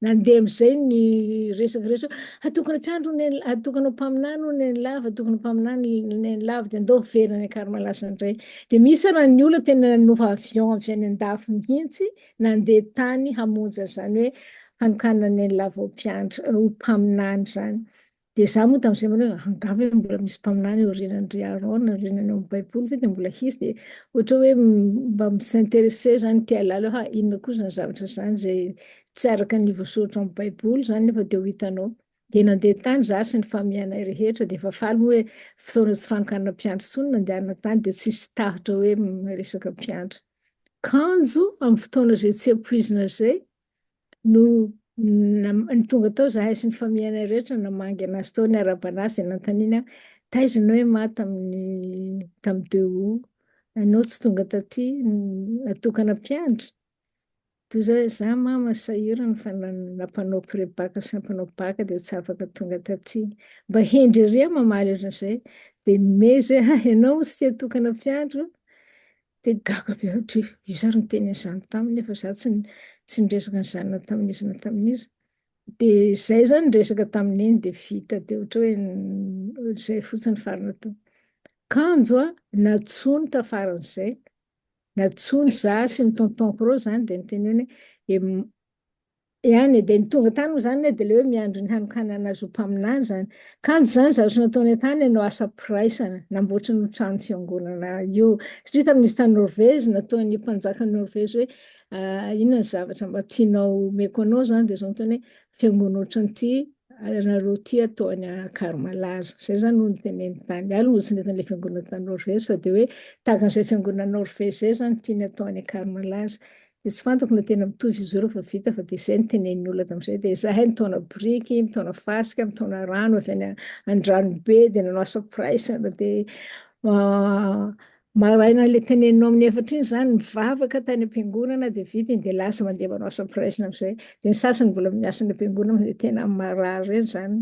nandeha amin'izay ny resaka rehetra hoe hatokana mpiandry hono Neny, hatokana ho mpaminany hono Nenilava, hatokana ho mpaminany Nenilava, dia andao hiverina any Ankarimalaza indray. Dia misy ara ny olona tena nanofa avion avy any andafy mihitsy nandeha tany hamonjy an'izany hoe fanokanana an'i Nenilava ho mpiandry, ho mpaminany izany. Dia izaho moa tamin'izay manao hoe angaha ve mbola misy mpaminany aorianan'i Aaron, aorianany ao amin'ny Baiboly ve dia mbola hisy? Dia ohatra hoe mba mi-s'intéresser izany te hahalala hoe ha inona koa izany zavatra izany izay tsy araka ny voasoratra ao amin'ny Baiboly izany nefa dia ho hitanao. Dia nandeha tany izaho sy ny famille-nay rehetra dia efa faly moa hoe fotoana tsy fanokanana mpiandry intsony nandehanana tany dia tsisy tahotra hoe resaka mpiandry. Kanjo amin'ny fotoana izay tsy ampoizina izay no. Ny tonga tao zahay sy ny famille-nay rehetra namangy anazy tao, niarahaba anazy dia nanontaniana taiza ianao Emma tamin'ny tamin'ny deux août, ianao tsy tonga taty, natokana mpiandry. Toy izay hoe za mama sahirana fa nampanao pré-bac sy nampanao bac dia tsy afaka tonga taty. Mba hendry ery aho mamaly ohatran'izay. Dia nimehy izy hoe ha ianao moa tsy te hitokana mpiandry? Dia gaga be aho hoe iza ary niteny an'izany taminy nefa za tsy tsy niresaka an'izany na tamin'iza na tamin'iza. Dia izay izany ny resaka tamin'iny dia vita dia ohatra hoe izay fotsiny farany teo. Kanjo aho nantsoiny tafaran'izay, nantsoiny za sy ny tonton-ko ireo izany dia niteneniny hoe Ihany e, dia ny tonga tany moa izany dia ilay hoe miandry ny hanokanana azy ho mpaminany izany. Kanjo izany zavatra nataony tany no asam-piraisana, namboatra ny trano fiangonana io. Satria tamin'izy tany Norvezy, nataon'ny mpanjakan'i Norvezy hoe inona ny zavatra mba tianao omeko anao izany, dia izao nataony hoe fiangonana ohatran'ity ianareo ity atao any Ankarimalaza. Izay izany no noteneniny tany. Aloha tsy nentin'ilay fiangonana tany Norvezy fa dia hoe tahaka an'izay fiangonana Norvezy izay izany tiany atao any Ankarimalaza. Dia tsy fantako na tena mitovy izy ireo fa vita fa dia izay no tenenin'ny olona tamin'izay. Dia izahay nitaona biriky, nitaona fasika, nitaona rano avy any Andranobe dia nanao asam-piraisana dia maraina ilay teneninao amin'ny efatra iny izany mivavaka tany am-piangonana dia vita iny dia lasa mandeha manao asam-piraisana amin'izay. Dia ny sasany mbola miasa any am-piangonana dia tena marary ireny izany.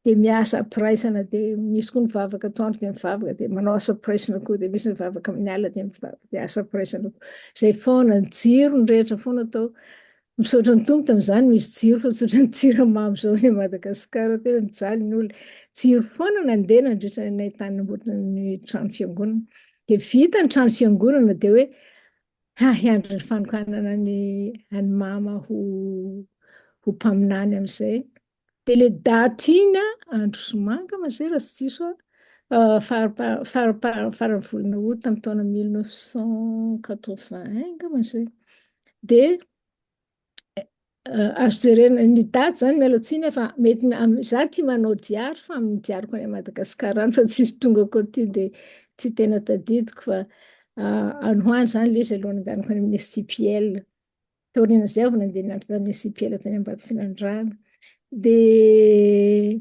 Dia miasa am-piraisana dia misy koa mivavaka atoandro dia mivavaka dia manao asam-piraisana koa dia misy mivavaka amin'ny alina dia mivavaka dia asam-piraisana koa. Izay foana, ny jiro ny rehetra foana atao. Misaotra ny Tompo tamin'izany misy jiro fa tsy ohatran'ny jirama amin'izao any Madagasikara tena mijaly ny olona. Jiro foana nandeha nandritra ny tany namboatra ny trano fiangonana. Dia vita ny trano fiangonana dia hoe ha hiandry ny fanokanana ny an'i mama ho ho mpaminany amin'izay. Dia ilay daty iny an, andro zoma angamba izay raha tsy diso aho, faran'ny volana août tamin'ny taona 1981 angamba izay. Dia azo jerena ny daty izany miala tsiny fa mety za tia manao diary fa amin'ny diariko any Madagasikara any fa tsisy tongako aty dia tsy tena tadidiko fa any ho any izany ilay izy alohan'ny andehanako any amin'ny STPL. Taorian'izay aho vao nandeha nianatra tamin'ny SIPL tany Ambatofinandrahana. Dia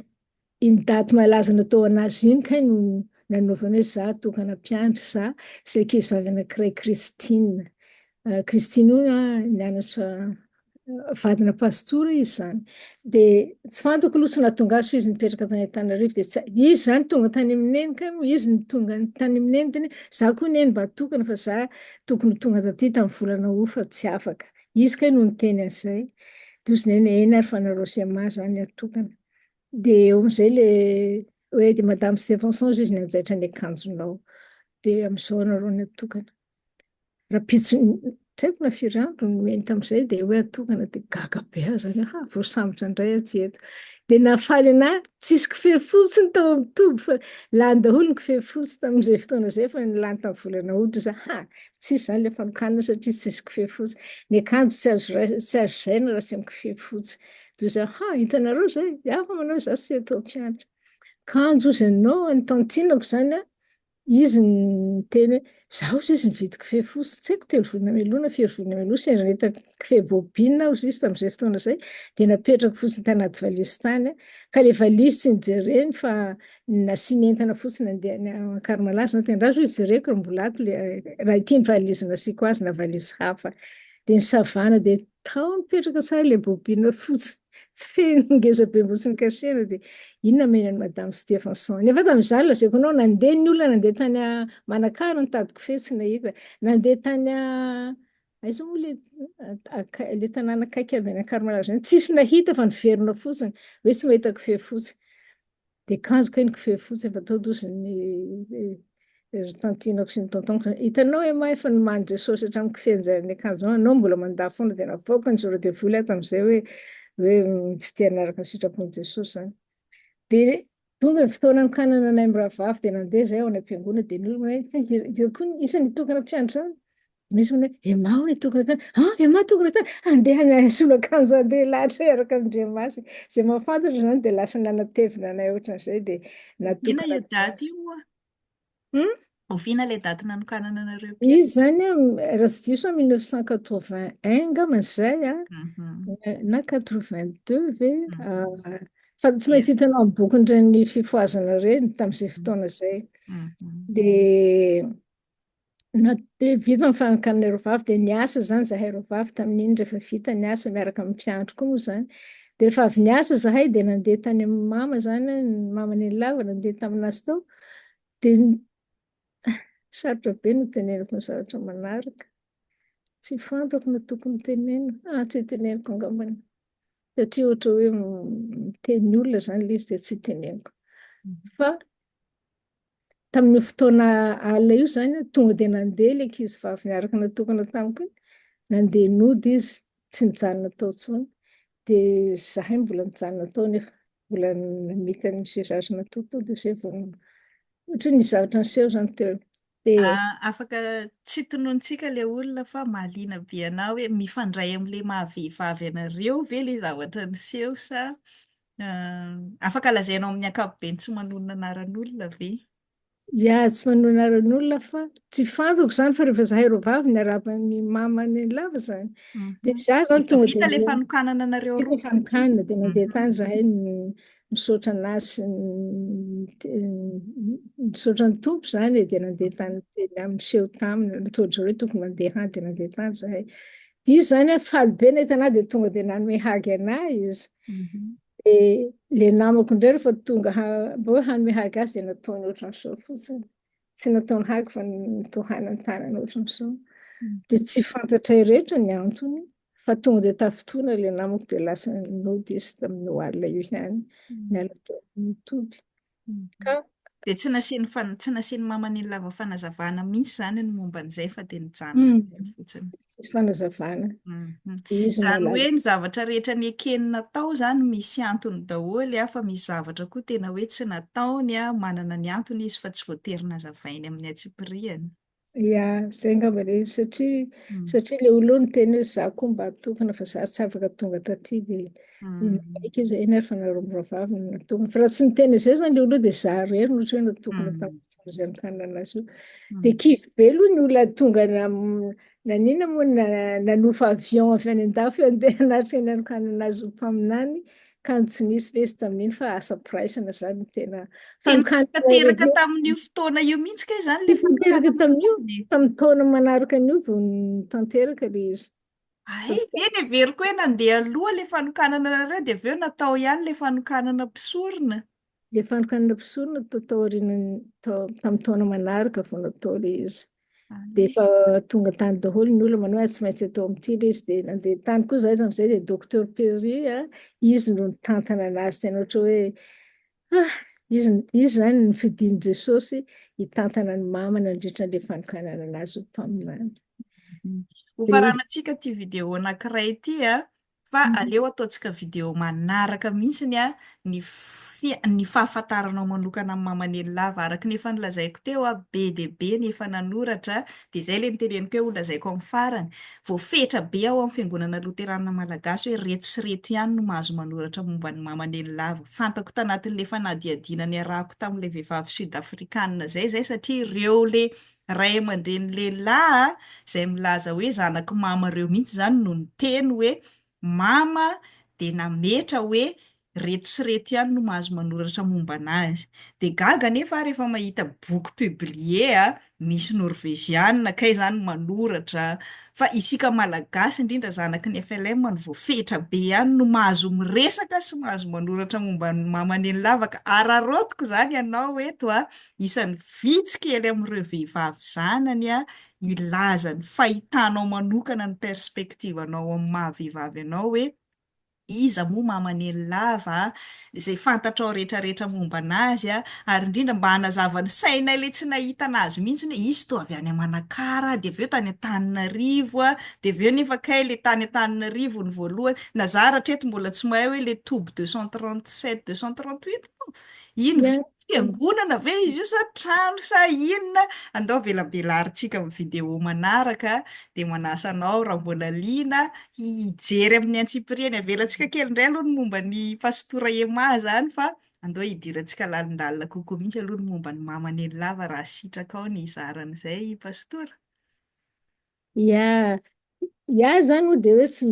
iny daty malaza natao anazy iny kay no nanaovana hoe za tokana mpiandry za sy ankizivavy anankiray Christine. Christine io nianatra vadina pastora izy izany. Dia tsy fantako aloha tsy nahatonga azy fa izy nipetraka tany Antananarivo dia tsy izy izany tonga tany amin'ny neny kay moa izy no tonga tany amin'ny neny teny hoe za koa neny mba tokana fa za tokony ho tonga taty tamin'ny volana août fa tsy afaka. Izy kay no niteny an'izay. Dia hozy neny eny ary fa nareo sy Emma izany atokana. Dia eo amin'izay le hoe dia madame Stephenson hozy izy nianjaitra ny akanjonao. Dia amin'izao nareo no atokana. Rahampitso tsy haiko na firy andro no nomeny tamin'izay dia hoe atokana dia gaga be aho izany ha voasambotra indray aho tsy eto. Dia nahafaly anà tsisy kofehy fotsiny tao amin'ny toby fa lany daholo ny kofehy fotsy tamin'izay fotoana izay fa ny lany tamin'ny volana août izaho ha tsisy izany ilay fanokanana satria tsisy kofehy fotsy. Ny akanjo tsy azo tsy azo zaina raha tsy amin'ny kofehy fotsy. Dia izaho ha hitanareo izay, hafa manao izaho tsy te hatao mpianatra. Kanjo hozy ianao ny tantinako izany an, Izy niteny hoe, za hozy izy nividy kofehy fotsy, tsy haiko telo volana mialoha na firy volana mialoha, sendra nahita kofehy bobine hozy izy tamin'izay fotoana izay, dia napetrako fotsiny tanaty valizy tany, ka ilay valizy tsy nijereny fa nasiany entana fotsiny handeha any Ankarimalaza, na tendrazo hozy jereko raha mbola ato ilay, raha ity ny valizy nasiako azy na valizy hafa. Dia nisavana dia Tao nipetraka tsara ilay bobine fotsy feno ngeza be mbola tsy nikasihana dia inona nomena an'i Madame Stephenson. Nefa tamin'izany lazaiko anao nandeha ny olona nandeha tany Manakara nitady kofehy tsy nahita. Nandeha tany aiza moa ilay ilay tanàna akaiky avy any Ankarimalaza any tsisy nahita fa niverina fotsiny hoe tsy mahita kofehy fotsy. Dia kanjo kay ny kofehy fotsy efa tao dozy ny ry tantinako sy ny tontonko. Hitanao Emma efa nomanin'i Jesosy hatramin'ny kofehy nijery ny akanjonao, ianao mbola mandà foana dia navoaka ny zoro devoly aho tamin'izay hoe hoe tsy te hanaraka ny sitrapon'i Jesosy izany. Dia tonga ny fotoana nanokanana anay mirahavavy dia nandeha izahay ao any am-piangonana dia ny olona hoe iza koa iza ny tokana mpiandry izany? Misy olona hoe Emma hono tokony atao, ah Emma tokony atao, andeha hisolo akanjo andeha hilahatra hiaraka amin-dry Emma. Izay mahafantatra izany dia lasa nanatevina anay ohatran'izay dia Inona natokana io daty io moa? Hmm? Oviana ilay daty nanokanana anareo mpianatra? Izy izany an, raha tsy diso aho 1981 angamba izay an, na 82 ve? Fa tsy maintsy hitanao amin'ny bokin'ireny fifohazana ireny tamin'izay fotoana izay. Dia na dia vita ny fanokanana ireo vavy dia niasa izany izahay ireo vavy tamin'iny rehefa vita ny asa miaraka amin'ny mpiandry koa moa izany. Dia rehefa avy niasa izahay dia nandeha tany amin'ny mama izany, ny mama Nenilava nandeha tamin'azy tao. Dia sarotra be no teneniko ny zavatra manaraka. Tsy fantako no tokony tenenina. Ah, tsy teneniko angambany. Satria ohatra hoe miteny olona izany ilay izy dia tsy teneniko. Fa tamin'io fotoana alina io izany, tonga dia nandeha ilay ankizivavy niaraka natokana tamiko iny. Nandeha nody izy, tsy nijanona tao intsony. Dia izahay mbola nijanona tao nefa. Mbola namita ny zavatra natao tao dia izay vao ohatra hoe nisy zavatra niseho izany teo. Dia Ah, afaka tsy tononontsika ilay olona fa mahaliana be anà hoe mifandray amin'ilay maha vehivavy anareo ve ilay zavatra niseho sa ah, afaka lazainao amin'ny ankapobeny tsy manonona anaran'olona ve? Ya, tsy manonona anaran'olona fa tsy fantako izany fa rehefa izahay roa vavy niarahaba ny maman'i Lava izany. Dia izaho izany Efa tonga dia vita ilay fanokanana anareo vita roa. ny fanokanana dia nandeha tany izahay nisaotra anazy sy nisaotra ny Tompo izany e, dia nandeha tany teny aminy, niseho taminy, nataon-dry zareo tokony mandeha any dia nandeha tany izahay. Dia izy izany an, faly be nahita anahy dia tonga dia nanome hagy anahy izy. Dia ilay namako indray rehefa tonga mba hoe hanome hagy azy dia nataony ohatran'izao fotsiny. Tsy nataony hagy fa notohanany tanana ohatran'izao. Dia tsy fantatray rehetra ny antony fa tonga dia tafintohina ilay namako dia lasa nody izy tamin'io alina io ihany niala teo amin'ny toby. Ka Dia tsy nasiany fan- tsy nasian'i Mama Nenilava fanazavana mihitsy izany ny momba an'izay fa dia nijanona teo fotsiny. Tsisy fanazavana. Izy Izany mahalala. hoe ny zavatra rehetra nekeny natao izany misy antony daholo a, fa misy zavatra koa tena hoe tsy nataony a, manana ny antony izy fa tsy voatery nazavainy amin'ny antsipiriany. Ya, zay angamba ilay izy satria satria ilay olona io niteny hoe za koa mba tokana fa za tsy afaka tonga taty dia dia nanaiky izy eny ary fa nareo mirahavavy no natokana. Fa raha tsy niteny an'izay izany ilay olona io dia za irery no ohatra hoe natokana tamin'ny izay nanokanana anazy io. Dia kivy be aloha ny olona tonga na- naninona moa na- nanofa avion avy any an-dafy handeha hanatrika ny hanokanana azy ho mpaminany Kanjo tsy nisy ilay izy tamin'iny fa asa-piraisana izany no tena Tena tsy fanokanana tanteraka rehetra. tamin'io fotoana io mihitsy kay izany ilay Tsy tanteraka fanokanana tamin'io, azy e. tamin'ny taona manaraka an'io vao tanteraka ilay izy. Fa Hay tsy ve neveriko hoe nandeha aloha ilay fanokanana anareo dia avy eo natao ihany ilay fanokanana mpisorona. Ilay fanokanana mpisorona tao taorian'ny tao tamin'ny taona manaraka vao natao ilay izy. Dia efa tonga tany daholo ny olona manao hoe tsy maintsy atao amin'ity ilay izy. Dia nandeha tany koa izahay tamin'izay dia Docteur Perry a, izy no nitantana anazy tena ohatra hoe ah, izy izy izany no nofidin'i Jesosy hitantana ny mama nandritra an'ilay fanokanana anazy ho mpaminany. Hofaranantsika ity vidéo anankiray ity a, Fa aleo ataontsika vidéo manaraka mihitsiny a, ny fi- ny fahafantaranao manokana an'i Mama Nenilava. Araka ny efa nolazaiko teo a, be dia be ny efa nanoratra, dia izay ilay noteneniko hoe holazaiko amin'ny farany. Voafetra be ao amin'ny Fiangonana Loterana Malagasy hoe reto sy reto ihany no mahazo manoratra momba an'i Mama Nenilava. Fantako tanatin'ilay fanadihadiana niarahako tamin'ilay vehivavy sud afrikanina izay izay satria ireo ilay Ray aman-dreny lehilahy izay milaza hoe zanak'i mama ireo mihitsy izany no niteny hoe mama dia nametra hoe reto sy reto ihany no mahazo manoratra momba an'azy. Dia gaga anefa aho rehefa mahita boky publier misy norveziana kay izany manoratra fa isika malagasy indrindra zanaky ny flm no voafetra be ihany no mahazo miresaka sy mahazo manoratra momba an'i mama Nenilavaka. Araraotiko izany ianao eto a! Isan'ny vitsy kely amin'ireo vehivavy zanany hilaza ny fahitanao manokana ny perspective-nao amin'ny maha vehivavy anao hoe iza moa Mama Nenilava a, izay fantatrao rehetrarehetra momba an'azy a, ary indrindra mba hanazava ny sainay ilay tsy nahita an'azy mihitsy hoe izy toa avy any Manakara dia avy eo tany Antananarivo a, dia avy eo nefa kay ilay tany Antananarivo ny voalohany, na za ary hatreto mbola tsy mahay hoe ilay toby 237, 238 moa? Iny ve fiangonana ve izy io sa trano sa inona? Andao velabelarintsika amin'ny vidéo manaraka dia manasa anao raha mbola liana hijery amin'ny antsipiriany. Avelantsika kely indray aloha ny momba ny Pastora Emma izany fa Andao hidirantsika lalindalina kokoa mihitsy aloha ny momba ny Mama Nenilava raha sitrakao ny hizara an'izay Pastora. Ya, ya zany moa dia hoe tsy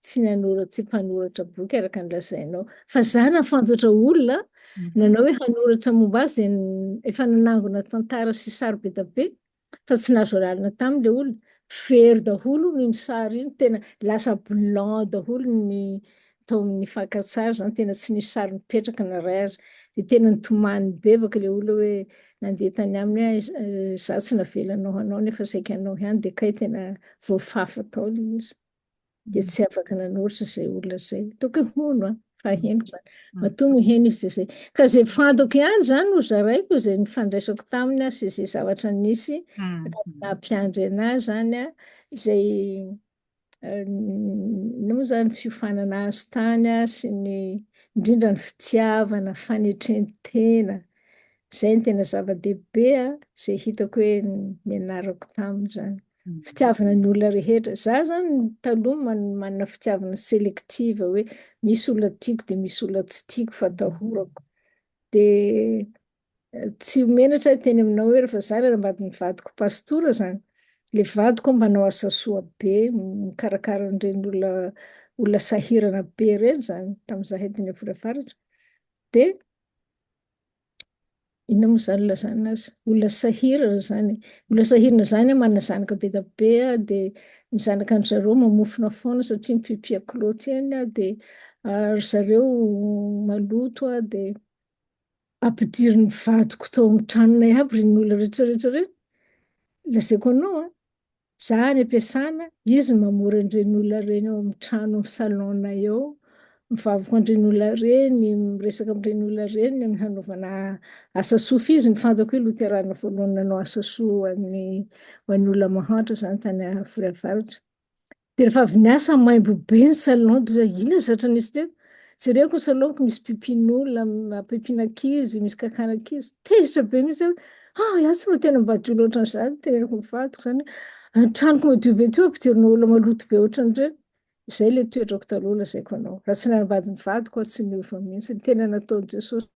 tsy nanora tsy mpanoratra boky araka ny lazainao fa za nahafantatra olona nanao hoe hanoratra momba azy dia efa nanangona tantara sy sary be da be fa tsy nahazo alalana taminy le olona, very daholo hono iny sary iny, tena lasa blanc daholo ny tao amin'ny fakan-tsary zany, tena tsy nisy sary mipetraka na iray aza, dia tena nitomany nibebaka le olona hoe nandeha tany aminy hoe za tsy navelanao hanao nefa saika hanao ihany, dia kay tena voafafa tao le izy. Dia tsy afaka nanoratra izay olona izay. Ataoko hoe hono an, fa henoko izany. Matoa miheno izy dia izay. Ka izay fantako ihany izany no zaraiko, izay nifandraisako taminy sy izay zavatra nisy nampiandry anahy izany an, izay inona moa izany fiofanana azo tany an, sy ny indrindra ny fitiavana, fanetren-tena. Izay no tena zava-dehibe an, izay hitako hoe nianarako taminy izany. Fitiavana ny olona rehetra. Za zany taloha manana fitiavana sélective hoe misy olona tiako dia misy olona tsy tiako fa atahorako. Dia tsy ho menatra aho hiteny aminao hoe rehefa za nanambady ny vadiko pastora zany, le vadiko mpanao asa soa be, mikarakara an'ireny olona olona sahirana be ireny zany tamin'izahay teny Afovoany Avaratra. Dia Inona moa izany ilazana azy? Olona sahirana izany e. Olona sahirana izany manana zanaka be dia be dia ny zanakan-dry zareo mamofona foana satria mipipia kilaoty eny dia ry zareo maloto dia ampidirin'ny vadiko tao amin'ny tranonay aby ireny olona rehetra rehetra ireny. Lazaiko anao an, Za any am-piasana, izy no mamory an'ireny olona ireny ao amin'ny trano amin'ny salon-nay ao, mivavaka an'ireny olona ireny, miresaka amin'ireny olona ireny ny amin'ny hanaovana asa soa f'izy no fantako hoe loterana voalohany nanao asa soa ho an'ny ho an'ny olona mahantra izany tany Afovoany Avaratra. Dia rehefa avy niasa maimbo be ny salon dia hoe inona ny zavatra nisy teto? Jereko ny salon-ko misy pipi-n'olona, pipi-n'ankizy, misy kakan'ankizy, tezitra be mihitsy aho hoe ah izaho tsy mba tena mba madio loatra an'izany, teneniko ny vadiko izany hoe ny tranoko madio be ity ampidirina olona maloto be ohatran'ireny. Izay ilay toetrako taloha lazaiko anao. Raha tsy nanambady ny vadiko aho tsy niova mihitsy. Ny tena nataon'i Jesosy.